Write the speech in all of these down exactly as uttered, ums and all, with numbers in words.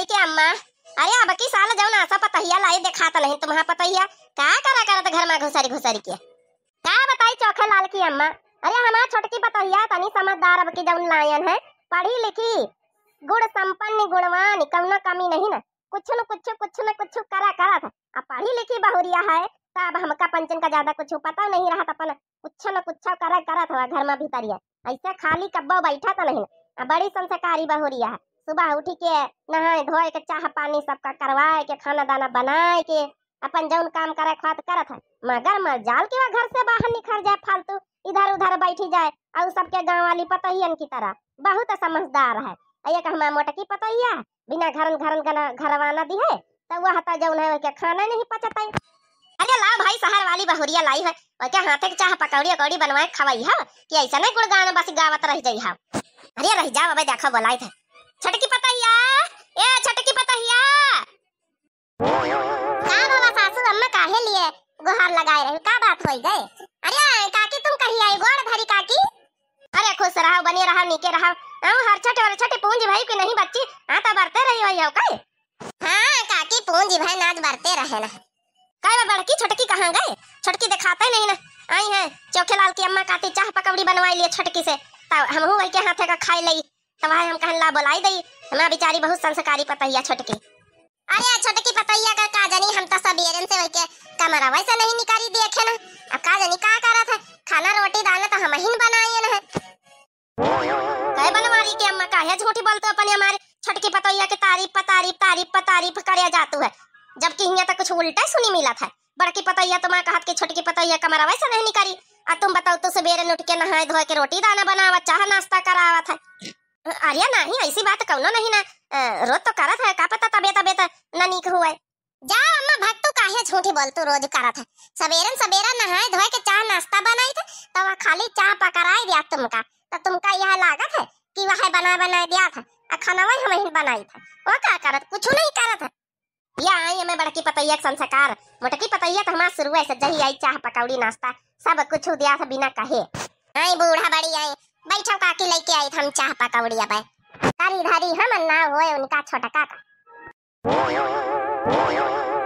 के अम्मा, अरे अबकी साल जउन आसा पतोहिया लाई देखात नहीं तुम्हार पतोहिया, का करा करत घर मा घुसरी घुसरी के? का बताई चोखे लाल की अम्मा, अरे हमार छोटकी पतोहिया तनी समझदार अबकी जउन लायन है, पढ़ी लिखी, गुण संपन्न गुणवान, कउनो कमी नहीं ना, कुछ न कुछ, कुछ न कुछ करा करत है। अब पढ़ी लिखी बहुरिया है, त अब हमका पंचन का ज्यादा कुछ पता नहीं रहत, अपन कुछ न कुछ करे करत हवा घर मा भीतरिया। ऐसे खाली कब्बो बैठत नहीं। अब बड़ी संस्कारी बहुरिया है, सुबह उठी के नहाए धोए के, चाह पानी सबका करवाए के, खाना दाना बनाए के, अपन जउन काम करे खात करत है, मगर मजाल के वह घर से बाहर निखर जाए, फालतू इधर उधर बैठी जाए, अउ सबके गाँव वाली पतोहियन की तरह बहुत समझदार है। अउ एक हमार मोटकी पतोहिया बिना घरन घरन गना-, घरवाना दिहे, त वह त जउन है ओके खाना नहीं पचत है। अरे लाओ भाई, शहर वाली बहुरिया लाई है, ओके हाथे के चाह पकौड़ी अकौड़ी बनवाए खवाई है कि ऐसा नहीं गुणगान बस गावत रह जाई है। अरे रह जाओ, अबे देखो बोलाई थे छोटकी पतोहिया, ए छोटकी पतोहिया। का बाबा सासू अम्मा काहे लिए गुहार लगाए रही, का बात होई गए? अरे काकी तुम कही आई गोड़ धरी काकी। अरे खुश रहो, बने रहो, नीके रहो। अउ हर छठे और छठे पूंजी भाई की नहीं बच्ची, हाँ तो बरते रही हुई हो काहे? हाँ काकी पूंजी भाई नाच बरते रहे ना। काहे बा बड़की छोटकी कहाँ गए? छोटकी देखाते नहीं ना। आई है चोखे लाल की अम्मा काती चाह पकौड़ी बनवाई लिए छोटकी से, तब हमहू वही के हाथे का खाई लई। तब हम कहन ला बोलाई दई, हमार बेचारी बहुत संस्कारी पतोहिया छोटकी। अरे छोटकी पतोहिया का का जानी, हम तो सबेरन से वही के कमरा वैसे नहीं निकारी देखे ना। अब का जानी का करत है, खाना रोटी दाना तो हम ही बनाए ना है। कहे बनवारी के अम्मा काहे झूठी बोलतू अपने हमारे छोटकी पतोहिया के तारीफ पर तारीफ, तारीफ पर तारीफ करे जातू है, जबकि हियां तो कुछ उल्टा सुनी मिलत है। बड़की पतोहिया तुम्हार कहत कि छोटकी पतोहिया कमरा वैसे नहीं निकारी, आ तुम बताओ तू सबेरन उठ के नहाए धोए के रोटी दाना बनावत, चाह नाश्ता करावत है। अरे नहीं, ऐसी बात कउनो नहीं ना। अ, रोज तो करत है, का पता तबियत, तबियत ना नीक हुए। जाओ अम्मा, भक तू काहे झूठी बोलतू, रोज करत है। सबेरन सबेरा नहाए धोए के चाह नाश्ता बनाई थे, तो वह खाली चाह पकड़ाई दिया तुमका, तो तुमका यह लागत है कि वह बना बना दिया था, आ खाना वही हम ही बनाई था। वो का करत, कुछ नहीं करत है। या आई हमें बड़की पतोहिया के संस्कार। मोटकी पतोहिया तो हमार शुरुए से जही आई चाह पकौड़ी नाश्ता सब कुछ दिया था बिना कहे। आई बूढ़ा बड़ी आई, बैठो काकी लेके आई हम चाह पकौड़ी अब। करी धरी हम ना होए उनका छोटका का।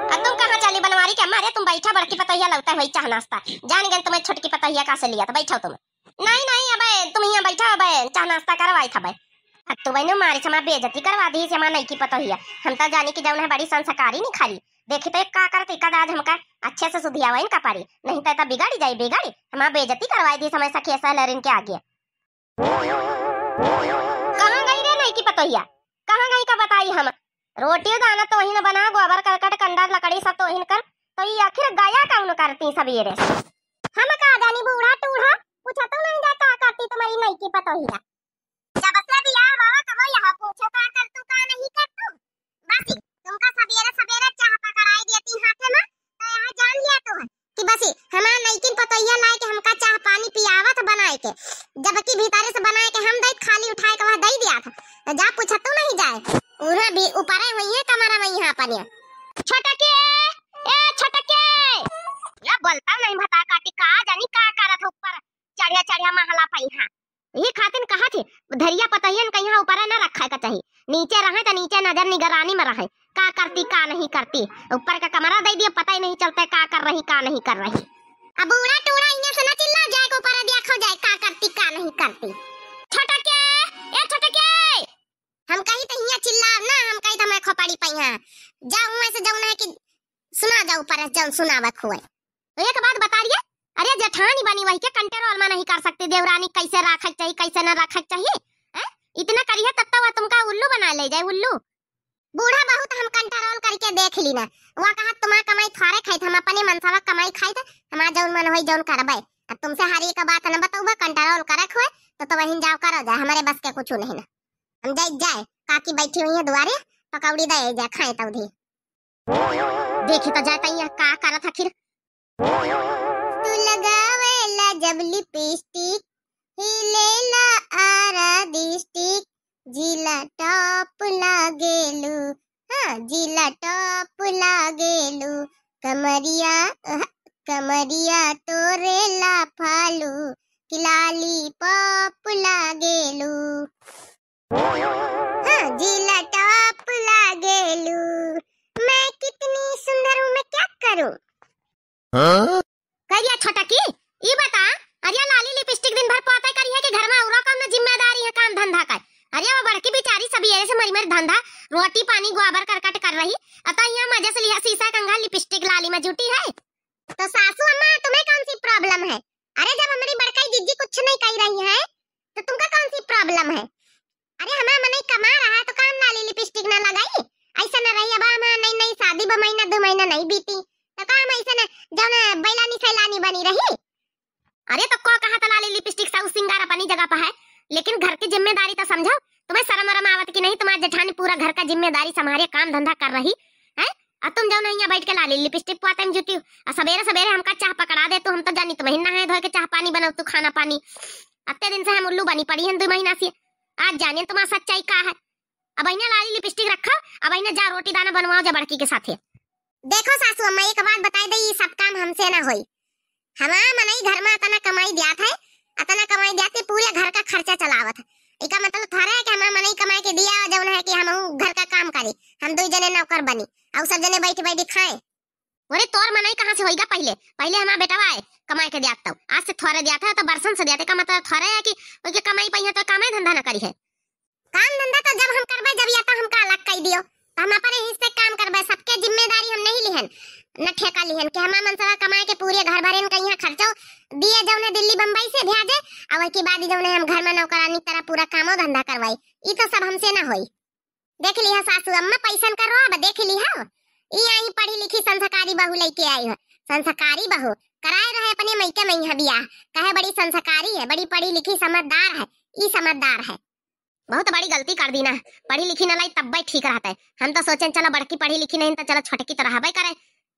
अब तुम कहाँ चली बनवारी के अम्मा? अरे तुम बैठा, बड़की पतोहिया लौटा हुई चाह नाश्ता। जान गए तुम्हें छोटकी पतोहिया का से लिया तो बैठो तुम। नहीं नहीं, अबे तुम यहाँ बैठा, अबे चाह नाश्ता करवाई था बे। अब तू बहनों मारी से हमार बेइज्जती करवा दी से हमार नईकी पतोहिया। हम तो जानी कि जौन है बड़ी संस्कारी निखारी। देखी तो एक का करत, एक आज हमका अच्छे से सुधियावा इनका पारी, नहीं तो इतना बिगाड़ी जाई बिगाड़ी। हमार बेइज्जती करवाई दी समय सखी ऐसा लरिन के आगे। कहाँ गई रे नईकी पतोहिया, कहाँ गई का बताई हम। रोटी दाना तो वही न बना, गोबर करकट कंडा लकड़ी सब तो वही न कर, तो ये आखिर गया कौन करती सबेरे से? हम का जानी बूढ़ा टूढ़ा, पूछा तो नहीं जा का करती तुम्हारी नईकी पतोहिया। जब से बियाह बाबा तब यहाँ पूछो का कर तू का नहीं कर तू। बस तुमका सबेरे सबेरे चाह पकड़ाई दिया ती हाथे में, तो यहाँ जान लिया तू है कि बस हमार नईकिन पतोहिया लाए के हमका चाह पानी पियावत बनाए के, जबकि भीतरे से बनाए के हम दई खाली उठाए के वह दई दिया था। तो जा पूछा तू नहीं जाए, उन्हें भी ऊपरे हुई है कमरा में यहाँ अपने। छोटके, ए छोटके, या बोलता नहीं भता काटी का जानी का करत ऊपर चढ़िया चढ़िया महला पई हाँ। यही खातिर कहा थी, धरिया पतोहियन का यहाँ ऊपर न रखा का चाहिए, नीचे रहे तो नीचे नजर निगरानी में रहे, का करती का नहीं करती। ऊपर का कमरा दे दिया, पता ही नहीं चलता का कर रही का नहीं कर रही। अब बूढ़ा टूढ़ा इहाँ से न चिल्ला जाए, को ऊपर देखो जाए का करती का नहीं करती। छोटके, ए छोटके। हम कही तो हियाँ चिल्ला ना, हम कही तो मैं खोपड़ी पई हाँ। जा हुआ से जौन है कि सुना जा ऊपर जौन सुनावत हुए। तो एक बात बता रही है, अरे जेठानी बनी वही के control में नहीं कर सकती, देवरानी कैसे रखे चाहिए कैसे न रखे चाहिए, हैं? इतना करिए तब तो वह तुमका उल्लू बना ले जाए, उल्लू। बूढ़ा बहुत हम control करके देख ली ना, वह कहा तुम्हारा कमाई थारे खाई, हम अपने मनसावा कमाई खाई थे, हमारा जौन मन होई जौन करबे। अब तुमसे हर एक बात न बताऊबे, control करे हुए तो, तो वहीं जाओ करो जाए, हमारे बस के कुछ नहीं ना। हम जाए जाए, काकी बैठी हुई है दुआरे, पकौड़ी दे जाए खाए तौधी। देखी तो जाता ही है, का करत आखिर। तू लगावेला जब लिपस्टिक, हिलेला आरा डिस्ट्रिक्ट, जिला टॉप लागेलू, हाँ, जिला टॉप लागेलू, कमरिया, अह, कमरिया तोरे लाफालू, कि लॉलीपॉप लागेलू। हाँ, जिला टॉप लागे। करिया छोटकी, ई बता, अरे लाली लिपस्टिक दिन भर पोते करी है कि घर में औरो कौन जिम्मेदारी है काम धंधा का? अरे वो बड़की बेचारी सबेरे से मरी मरी धंधा, रोटी पानी गोबर करकट कर रही, अतः यहाँ मजे से लिहा शीशा कंघा लिपस्टिक लाली में जुटी है। तो सासू अम्मा, तुम्हें कौन सी problem है? अरे जब हमारी बड़काई दीदी कुछ नहीं कह रही है तो तुमका कौन सी problem है? अरे हमार मनई कमा रहा है तो काम लाली लिपस्टिक ना लगाई? ऐसा ना रही, अब हमार नई नई शादी बा, महीना दो महीना नहीं बीती तो काम ऐसा ना जौन बैलानी सैलानी बनी रही। अरे तो को कहा था लाली लिपस्टिक साउथ सिंगार अपनी जगह पर है, लेकिन घर की जिम्मेदारी तो समझो। तुम्हें शर्म वरम आवत की नहीं? तुम्हार जेठानी पूरा घर का जिम्मेदारी संभारे, काम धंधा कर रही है, और तुम जौन यहाँ बैठ के लाली लिपस्टिक पोते में जुटी हो, और सबेरे सबेरे हमका चाह पकड़ा दे तू। हम तो जानी तुम्हें नहाए धोए के चाह पानी बनाओ तू, खाना पानी। अत्ते दिन से हम उल्लू बनी पड़ी हैं दो महीना से, आज जाने तुम्हार सच्चाई का है। अब इन्हें लाली लिपस्टिक रखो, अब इन्हें जा रोटी दाना बनवाओ जा बड़की के साथे। देखो सासू अम्मा, एक बात बताई दे, ये सब काम हमसे ना होई। हमार मनई घर में अतना कमाई दियात है, अतना कमाई दियात है, पूरे घर का खर्चा चलावत है। इका मतलब थोड़ा है कि हमार मनई कमाई के दिया, जौन है कि हम घर का काम करी, हम दो जने नौकर बनी, और सब जने बैठ बैठ खाए। अरे तोर मनई कहाँ से होइगा? पहले, पहले हमार बेटवा आए कमाई के दियात, तब आज से थोड़े दियात है, तो बरसन से दियात है। का मतलब थोड़े है कि ओके कमाई पाई है तो कामे धंधा ना करी है। काम धंधा तो जब हम करबे, जब या तो हमका अलग कई दियो, तो हम अपने हिस्से काम करबे। सबके जिम्मेदारी हम नहीं लिहन, न ठेका लिहन कि हमार मनसवा कमाए के पूरे घर भरेन का यहाँ खर्चो दिए, जौने दिल्ली बम्बई से भेजे, और वही के बाद ही जौने हम घर में नौकरानी की तरह पूरा कामो धंधा करवाई। ई तो सब हमसे ना होई। देख लिहा सासू अम्मा, पैसन का रोब देख लिहा। ई आई पढ़ी लिखी संस्कारी बहू लेके आई हो, संस्कारी बहू। कराए रहे अपने मइके में यहाँ बियाह, कहे बड़ी संस्कारी है, बड़ी पढ़ी लिखी समझदार है। ई समझदार है। बहुत बड़ी गलती कर दी ना, पढ़ी लिखी न लाई तब्बे ठीक रहते। हम तो सोचेन चलो बड़की पढ़ी लिखी नहीं तो चलो छोटकी तो रहबे करे,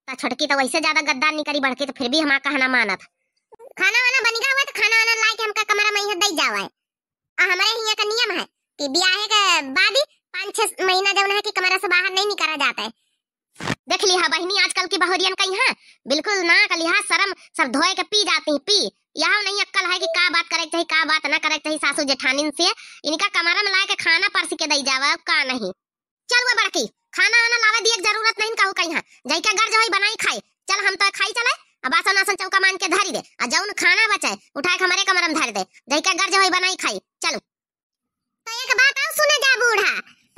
तो छोटकी तो वैसे ज्यादा गद्दार नहीं करी, बड़की तो फिर भी हमार कहना मानत। खाना वाना बन गया हुआ तो खाना वाना ला के हमका कमरा में यहाँ दे जावे। आ हमारे हियाँ का नियम है कि बियाहे के बाद ही पाँच छह महीना जौन है कि कमरा से बाहर नहीं निकला जाता है। देख लिहा बहिनी, आजकल की बहुरियन का यहाँ बिल्कुल नाक लिहाज शर्म सब धोए के पी जाती हैं, पी। यहाँ नहीं अक्कल है कि का बात करे के चाही, का बात ना करे के चाही सासू जेठानिन से। इनका कमरा में लाए के खाना परस के दई जावे, का नहीं। चल वो बड़की, खाना वाना लावे दिए के जरूरत नहीं कहू कहीं, जाइके गर्ज होई बनाई खाई। चल हम तो खाई चले, अब बासन वासन चौका मान के धरी दे, आ जौन खाना बचे उठाए के हमारे कमरा में धर दे, जाइके गर्ज होई बनाई खाई। चल। तो एक बात और सुने जा बूढ़ा,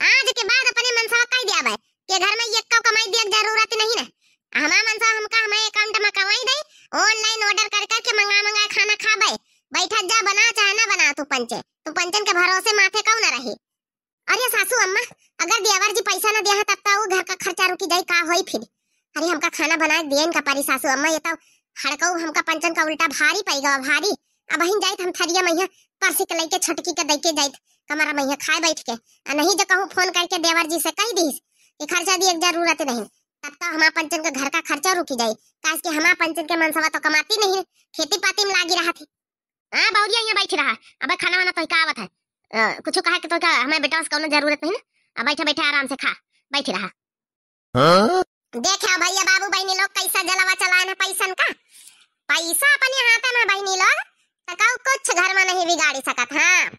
आज के बाद अपने मनसवा कह दिया बे कि घर में ये कमाई दिए के जरूरत नहीं ना। हमार मनसवा हमका हमारे account में कमाई दे, online order कर करके मंगा मंगा खाना खाबे। बैठा जा, बना चाहे ना बना, तू पंचे, तू पंचन के भरोसे माथे कौन रही। अरे सासू अम्मा, अगर देवर जी पैसा न दिया है तब तो वो घर का खर्चा रुकी जाई, का होई फिर? अरे हमका खाना बना के दिए इनका परी सासू अम्मा, ये तो हड़कऊ हमका पंचन का उल्टा भारी पै गवा, भारी। अब बहिन जाइत हम थरिया मैया परसी के लइके छोटकी के दइके जाइत कमरा मैया खाए बैठ के। आ नहीं जो कहूँ फोन करके देवर जी से कह दीस कि खर्चा दिए के जरूरत नहीं, तब तो हमार पंचन के घर का खर्चा रुकी जाई, काहे कि हमार पंचन के मनसवा तो कमाती नहीं, खेती पाती में लागी रहा थी। हाँ बहुरिया यहाँ बैठी रहा, अब खाना वाना तो का आवत है, अ, कुछ कहा कि तो का हमें बेटा से कौनो जरूरत नहीं ना, अब बैठे बैठे आराम से खा, बैठी रहा। हाँ? देखा भैया बाबू बहिनी लोग कैसा जलवा चलाए ना पैसन का, पैसा अपने हाथ में बहिनी लोग, तो कहू कुछ घर में नहीं बिगाड़ी सकत। हाँ।